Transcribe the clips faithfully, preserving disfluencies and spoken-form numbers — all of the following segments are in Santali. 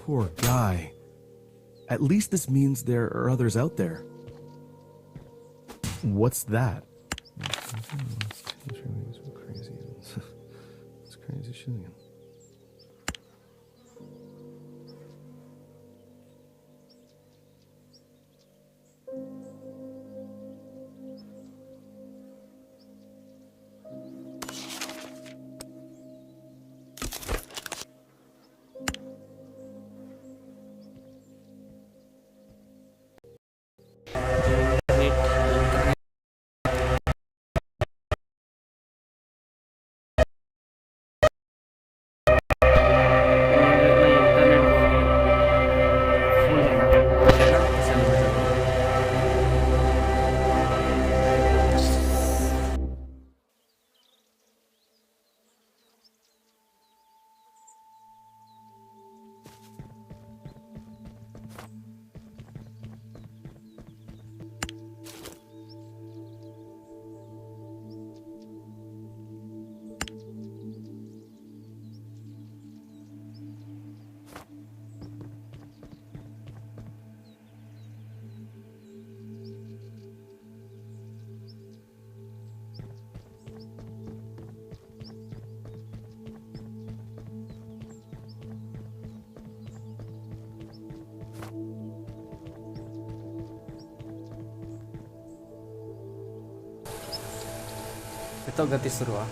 Poor guy. At least this means there are others out there. What's that? Crazy. It's crazy shit again. ᱱᱤᱛᱚᱜ ᱜᱟᱛᱮ ᱥᱩᱨᱩᱜᱼᱟ᱾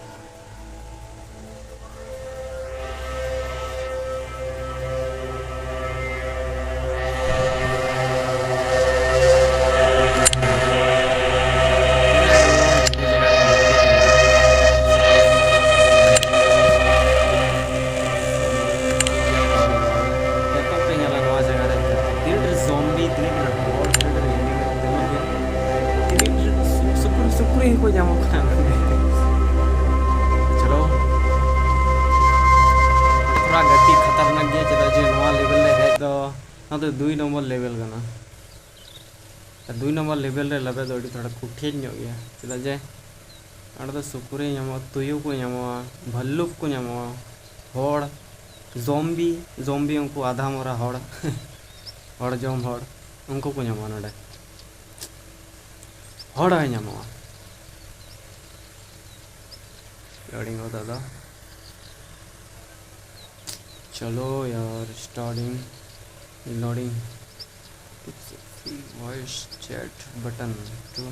ᱱᱤᱛᱚᱜ ᱯᱮ ᱧᱮᱞᱟ ᱱᱚᱣᱟ ᱡᱟᱭᱜᱟ ᱨᱮ ᱛᱤᱱᱟᱹᱜ ᱰᱷᱮᱨ zombie, ᱛᱤᱱᱟᱹᱜ ᱰᱷᱮᱨ ᱦᱚᱲ, ᱛᱤᱱᱟᱹᱜ ᱰᱷᱮᱨ ᱮᱱᱤᱢᱟᱞ, ᱛᱤᱱᱟᱹᱜ ᱰᱷᱮᱨ ᱥᱩ-, ᱥᱩᱠᱨᱤ, ᱥᱩᱠᱨᱤ ᱦᱚᱸᱠᱚ ᱧᱟᱢᱚᱜ ᱠᱟᱱᱟ᱾ ᱪᱚᱞᱚ, ᱛᱷᱚᱲᱟ ᱜᱟᱛᱮ ᱠᱷᱟᱛᱟᱨᱱᱟᱠ ᱜᱮᱭᱟ, ᱪᱮᱫᱟᱜ ᱡᱮ ᱱᱚᱣᱟ level ᱨᱮ ᱦᱮᱡ ᱫᱚ, ᱱᱚᱣᱟ ᱫᱚ ᱫᱩᱭ ᱱᱚᱢᱵᱚᱨ level ᱠᱟᱱᱟ᱾ ᱟᱨ ᱫᱩᱭ ᱱᱚᱢᱵᱚᱨ level ᱨᱮ ᱞᱮᱵᱮᱫ ᱫᱚ ᱟᱹᱰᱤ ᱛᱷᱚᱲᱟ ᱠᱚᱴᱷᱤᱱ ᱧᱚᱜ ᱜᱮᱭᱟ, ᱪᱮᱫᱟᱜ ᱡᱮ ᱚᱸᱰᱮ ᱫᱚ ᱥᱩᱠᱨᱤ ᱧᱟᱢᱚᱜᱼᱟ, ᱛᱩᱭᱩ ᱠᱚ ᱧᱟᱢᱚᱜᱼᱟ, ᱵᱷᱟᱞᱞᱩᱠ ᱠᱚ ᱧᱟᱢᱚᱜᱼᱟ, ᱦᱚᱲ, ᱡᱚᱢᱵᱤ, ᱡᱚᱢᱵᱤ ᱩᱱᱠᱩ ᱟᱫᱷᱟ ᱢᱚᱨᱟ ᱦᱚᱲ, ᱦᱚᱲ ᱡᱚᱢ ᱦᱚᱲ, ᱩᱱᱠᱩ ᱠᱚ ᱧᱟᱢᱚᱜᱼᱟ ᱱᱚᱰᱮ᱾ ᱦᱚᱲ ᱦᱚᱸᱭ ᱧᱟᱢᱚᱜᱼᱟ᱾ ᱞᱳᱰᱤᱝ ᱦᱚᱸ ᱫᱟᱫᱟ᱾ ᱪᱚᱞᱚ ᱭᱟᱨ, starting, loading. Pixel free ways chat button ᱴᱩ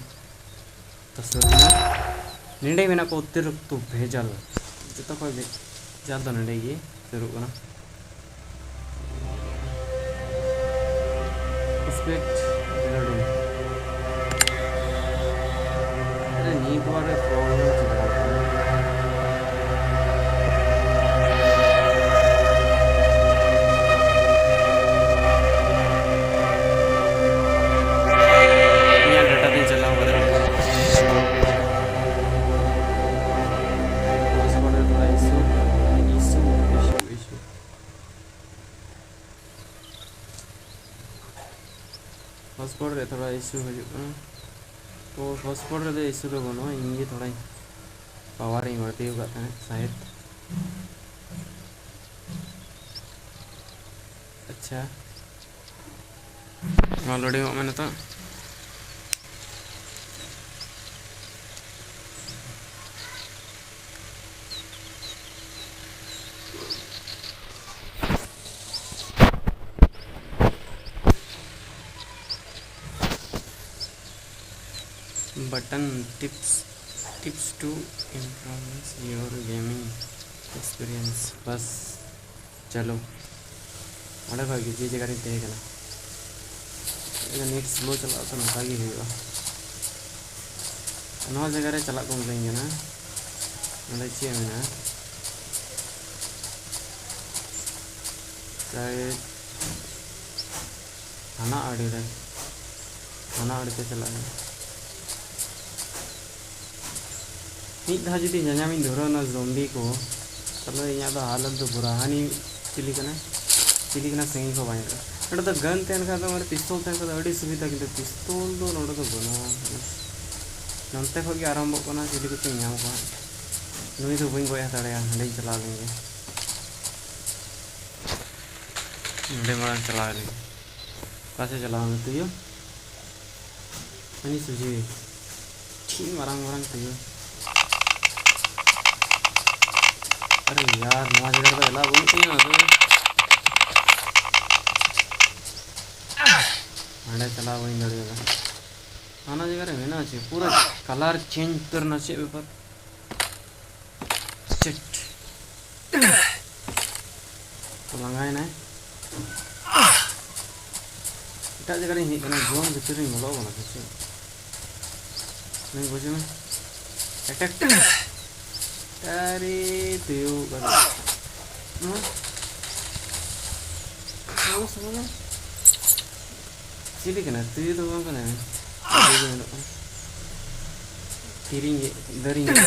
ᱛᱚ ᱥᱩᱨᱩᱜ ᱠᱟᱱᱟ᱾ ᱱᱚᱰᱮ ᱢᱮᱱᱟᱜ ᱠᱚ ᱚᱛᱤᱨᱤᱠᱛᱚ ᱵᱷᱮᱡᱟᱞ, ᱡᱚᱛᱚ ᱠᱷᱚᱱ ᱵᱷᱮᱡᱟᱞ ᱫᱚ ᱱᱚᱰᱮ ᱜᱮ ᱥᱩᱨᱩᱜ ᱠᱟᱱᱟ᱾ ᱮᱠᱥᱯᱮᱠᱴ ᱞᱳᱰᱤᱝ᱾ ᱟᱨᱮ, ᱱᱤᱛ ᱵᱟᱨᱮ ᱯᱨᱚᱵᱞᱮᱢ ᱪᱮᱫ ᱦᱩᱭᱩᱜ ᱠᱟᱱᱟ? ᱤᱧᱟᱹᱜ ᱰᱟᱴᱟ ᱛᱤᱧ ᱪᱟᱞᱟᱣ ᱠᱟᱫᱟ᱾ ᱦᱚᱴᱥᱯᱚᱴ ᱨᱮ ᱛᱷᱚᱲᱟ ᱤᱥᱩ, ᱤᱥᱩ, ᱤᱥᱩ, ᱤᱥᱩ᱾ ᱦᱚᱴᱥᱯᱚᱴ ᱨᱮ ᱛᱷᱚᱲᱟ ᱤᱥᱩ ᱦᱤᱡᱩᱜ ᱠᱟᱱᱟ᱾ ᱛᱚ ᱦᱚᱴᱥᱯᱚᱴ ᱨᱮᱫᱚ ᱤᱥᱩ ᱫᱚ ᱵᱟᱹᱱᱩᱜᱼᱟ, ᱤᱧ ᱜᱮ ᱛᱷᱚᱲᱟᱧ ᱯᱟᱣᱟᱨᱤᱧ ᱵᱟᱹᱲᱛᱤ ᱟᱠᱟᱫ ᱛᱟᱦᱮᱸᱫ ᱥᱟᱭᱮᱫ᱾ ᱟᱪᱪᱷᱟ, ᱱᱚᱣᱟ ᱞᱳᱰᱤᱝ ᱚᱜ ᱢᱮ ᱱᱤᱛᱚᱜ᱾ Button tips, tips to improve your gaming experience. ᱵᱟᱥ, ᱪᱟᱞᱳ᱾ ᱚᱸᱰᱮ ᱠᱷᱚᱡ ᱜᱮ ᱡᱮ ᱡᱟᱭᱜᱟ ᱨᱤᱧ ᱛᱟᱦᱮᱸ ᱠᱟᱱᱟ, ᱱᱮᱴ ᱥᱞᱳ ᱪᱟᱞᱟᱜᱼᱟ ᱛᱚ, ᱱᱚᱝᱠᱟ ᱜᱮ ᱦᱩᱭᱩᱜᱼᱟ᱾ ᱱᱚᱣᱟ ᱡᱟᱭᱜᱟ ᱨᱮ ᱪᱟᱞᱟᱜ ᱠᱚ ᱢᱤᱛᱟᱹᱧ ᱠᱟᱱᱟ᱾ ᱱᱚᱰᱮ ᱪᱮᱫ ᱢᱮᱱᱟᱜᱼᱟ? ᱥᱟᱭᱮᱫ ᱦᱟᱱᱟ ᱟᱲᱮ ᱨᱮ, ᱦᱟᱱᱟ ᱟᱲᱮ ᱛᱮ ᱪᱟᱞᱟᱜ ᱦᱩᱭᱩᱜᱼᱟ᱾ ᱢᱤᱫ ᱫᱷᱟᱣ ᱡᱩᱫᱤ ᱧᱟᱧᱟᱢᱤᱧ ᱫᱷᱩᱨᱟᱹᱣ ᱮᱱᱟ ᱡᱚᱢᱵᱤ ᱠᱚ, ᱛᱟᱦᱞᱮ ᱤᱧᱟᱹᱜ ᱫᱚ ᱦᱟᱞᱚᱛ ᱫᱚ ᱵᱩᱨᱟ᱾ ᱦᱟᱹᱱᱤ ᱪᱤᱞᱤ ᱠᱟᱱᱟᱭ? ᱪᱤᱞᱤ ᱠᱟᱱᱟ, ᱥᱟᱺᱜᱤᱧ ᱠᱷᱚᱱ ᱵᱟᱭ ᱧᱮᱞᱚᱜᱼᱟ᱾ ᱱᱚᱰᱮ ᱫᱚ ᱜᱟᱱ ᱛᱟᱦᱮᱱ ᱠᱷᱟᱱ ᱫᱚ, ᱢᱟᱱᱮ ᱯᱤᱥᱛᱚᱞ ᱛᱟᱦᱮᱱ ᱠᱷᱟᱱ ᱫᱚ ᱟᱹᱰᱤ ᱥᱩᱵᱤᱫᱷᱟ, ᱠᱤᱱᱛᱩ ᱯᱤᱥᱛᱚᱞ ᱫᱚ ᱱᱚᱰᱮ ᱫᱚ ᱵᱟᱹᱱᱩᱜᱼᱟ᱾ ᱱᱚᱱᱛᱮ ᱠᱷᱚᱱ ᱜᱮ ᱟᱨᱟᱢᱵᱷᱚᱜ ᱠᱟᱱᱟ, ᱪᱤᱞᱤ ᱠᱚᱪᱚᱧ ᱧᱟᱢ ᱠᱚᱣᱟ ᱦᱟᱸᱜ᱾ ᱱᱩᱭ ᱫᱚ ᱵᱟᱹᱧ ᱜᱚᱡ ᱦᱟᱛᱟᱲᱮᱭᱟ, ᱦᱟᱸᱰᱮᱧ ᱪᱟᱞᱟᱣ ᱞᱮᱱ ᱜᱮ᱾ ᱱᱚᱰᱮ ᱢᱟᱲᱟᱝ ᱪᱟᱞᱟᱣ ᱞᱮᱱ᱾ ᱚᱠᱟ ᱥᱮᱫ ᱪᱟᱞᱟᱣ ᱮᱱᱟ ᱛᱩᱭᱩ? ᱟᱹᱱᱤ ᱥᱩᱡᱤ᱾ ᱴᱷᱤᱠ ᱢᱟᱨᱟᱝ ᱢᱟᱨᱟᱝ ᱛᱩᱭᱩ᱾ ᱟᱨᱮ ᱭᱟᱨ, ᱱᱚᱣᱟ ᱡᱟᱭᱜᱟ ᱨᱮᱫᱚ ᱮᱞᱟᱣ ᱵᱟᱹᱱᱩᱜ ᱛᱤᱧᱟ, ᱟᱫᱚ ᱦᱟᱸᱰᱮ ᱪᱟᱞᱟᱣ ᱵᱟᱹᱧ ᱫᱟᱲᱮᱭᱟᱫᱟ᱾ ᱦᱟᱱᱟ ᱡᱟᱭᱜᱟ ᱨᱮ ᱢᱮᱱᱟᱜᱼᱟ ᱪᱮ, ᱯᱩᱨᱟᱹ colour change ᱩᱛᱟᱹᱨ ᱮᱱᱟ, ᱪᱮᱫ ᱵᱮᱯᱟᱨ? ᱪᱮᱴ᱾ ᱛᱚ ᱞᱟᱸᱜᱟᱭᱮᱱᱟᱭ᱾ ᱮᱴᱟᱜ ᱡᱟᱭᱜᱟ ᱨᱤᱧ ᱦᱮᱡ ᱠᱟᱱᱟ, ᱡᱚᱢ ᱵᱷᱤᱛᱤᱨ ᱨᱤᱧ ᱵᱚᱞᱚ ᱠᱟᱱᱟ ᱥᱮ ᱪᱮᱫ? ᱱᱩᱭ ᱜᱚᱡᱮ ᱢᱮ᱾ Attack᱾ ᱟᱨᱮ ᱛᱩᱭᱩ ᱠᱟᱱᱟ᱾ ᱦᱩᱸ? ᱪᱤᱞᱤ ᱠᱟᱱᱟ? ᱛᱩᱭᱩ ᱫᱚ ᱵᱟᱝ ᱠᱟᱱᱟ᱾ ᱛᱤᱨᱤᱧ ᱜᱮ, ᱫᱟᱨᱤᱧ ᱜᱮ᱾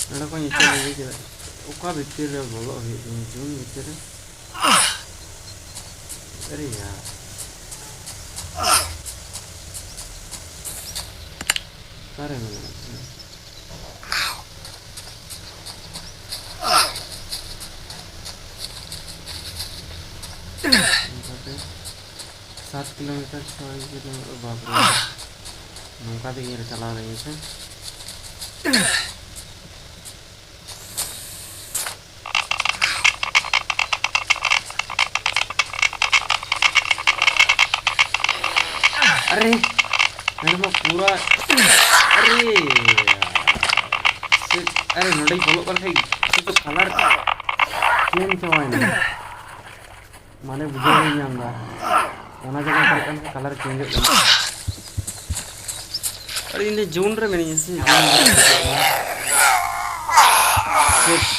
ᱱᱚᱰᱮ ᱠᱷᱚᱱ ᱧᱮᱞ ᱞᱮᱜᱮ ᱪᱮᱫᱟᱜ? ᱚᱠᱟ ᱵᱷᱤᱛᱤᱨ ᱨᱮ ᱵᱚᱞᱚᱜ ᱦᱩᱭᱩᱜ ᱠᱟᱱᱟ? ᱡᱩᱱ ᱵᱷᱤᱛᱤᱨ ᱨᱮ? ᱟᱨᱮ ᱭᱟᱨ᱾ ᱚᱠᱟᱨᱮ ᱢᱮᱱᱟᱜᱼᱟ? ᱚᱱᱠᱟᱛᱮ ᱥᱟᱛ ᱠᱤᱞᱳᱢᱤᱴᱟᱨ, ᱪᱷᱚᱭ ᱠᱤᱞᱳᱢᱤᱴᱟᱨ, ᱵᱟᱯᱨᱮ᱾ ᱱᱚᱝᱠᱟ ᱛᱮᱜᱮ ᱪᱟᱞᱟᱣ ᱞᱮᱱ ᱜᱮᱥᱮ᱾ ᱟᱨᱮ, ᱱᱚᱰᱮ ᱢᱟ ᱯᱩᱨᱟ, ᱟᱨᱮ, ᱪᱮᱫ, ᱟᱨᱮ, ᱱᱚᱰᱮᱧ ᱵᱚᱞᱚᱜ ᱠᱟᱱ ᱠᱷᱟᱡ ᱥᱩᱫᱷᱩ colour change ᱪᱟᱵᱟᱭᱮᱱᱟ᱾ ᱢᱟᱱᱮ ᱵᱩᱡᱷᱟᱹᱣ ᱵᱟᱹᱧ ᱧᱟᱢ ᱮᱫᱟ᱾ ᱚᱱᱟ ᱡᱟᱭᱜᱟ ᱪᱟᱞᱟᱜ ᱠᱟᱱ ᱠᱷᱟᱡ colour changeᱚᱜ ᱠᱟᱱᱟ᱾ ᱟᱨ ᱤᱧ ᱫᱚ ᱡᱩᱱ ᱨᱮ ᱢᱮᱱᱟᱹᱧᱟ ᱥᱮ, ᱡᱩᱱ ᱨᱮ᱾ ᱪᱮᱫ?